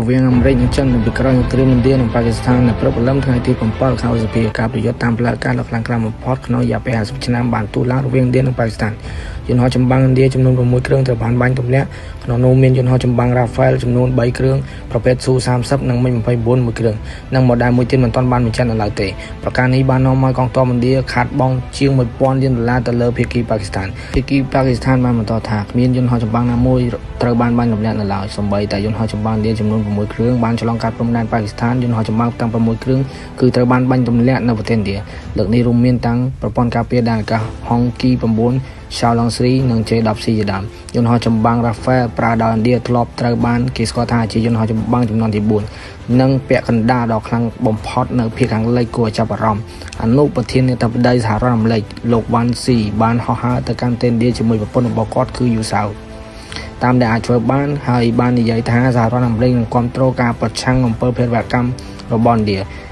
វាងអាមេរិកនិងចិននៅពីក្រោយសង្គ្រាមឥណ្ឌានិងប៉ាគីស្ថាននៅព្រឹកព្រលឹមថ្ងៃទី7ខែឧសភាការប្រយុទ្ធតាមផ្លូវអាកាសដ៏ខ្លាំងក្លាបំផុតក្នុងរយៈពេល50ឆ្នាំបានផ្ទុះឡើងរវាងឥណ្ឌានិងប៉ាគីស្ថានយន្តហោះចម្បាំងឥណ្ឌាចំនួន6គ្រឿងត្រូវបានបាញ់ទម្លាក់ក្នុងនោះមានយន្តហោះចម្បាំង Rafale ចំនួន3គ្រឿងប្រភេទ Su-30 និង MiG-29 មួយគ្រឿងនិងម៉ូដែលមួយទៀតមិនទាន់បានបញ្ជាក់នៅឡើយទេប្រការនេះបាននាំឲ្យកងទ័ពឥណ្ឌាខាតបង់ជាង1000លានដុល្លារទៅលើភាគីប៉ាគីស្ថានភាគីប៉ាគីស្ថានបានបន្តថាគ្មានយន្តហោះចម្បាំងណាមួយត្រូវបានបាញ់ទម្លាក់នៅឡើយសូម្បីតែយន្តហោះចម្បាំងឥណ្ឌាចំនួន6គ្រឿងបានឆ្លងកាត់ព្រំដែនប៉ាគីស្ថានយន្តហោះចម្បាំងទាំង6គ្រឿងគឺត្រូវបានបាញ់ទម្លាក់នៅប្រទេសឥណ្ឌាលើកនេះរួមមានទាំងប្រព័ន្ធការពារដែនអាកាស Hongqi 9 Xiaolong 3និង J10C ជាដើមយន្តហោះចម្បាំង Rafale ប្រើដោយឥណ្ឌាធ្លាប់ត្រូវបានគេស្គាល់ថាជាយន្តហោះចម្បាំងចំនួនទី4និងពាក់កណ្ដាលដ៏ខ្លាំងបំផុតនៅភាគខាងលិចគួរឲ្យចាប់អារម្មណ៍អនុប្រធានាធិបតីសហរដ្ឋអាមេរិកលោកវ៉ាន់ស៊ីបានហោះហើរទៅកាន់ប្រទេសឥណ្ឌាជាមួយប្រពន្ធរបស់គាត់គឺយូសាវតាមដែលអាចធ្វើបានហើយបាននិយាយថាសហរដ្ឋអាមេរិកនឹងគ្រប់គ្រងការប្រឆាំងអំពើភេរវកម្មរបស់ឥណ្ឌា។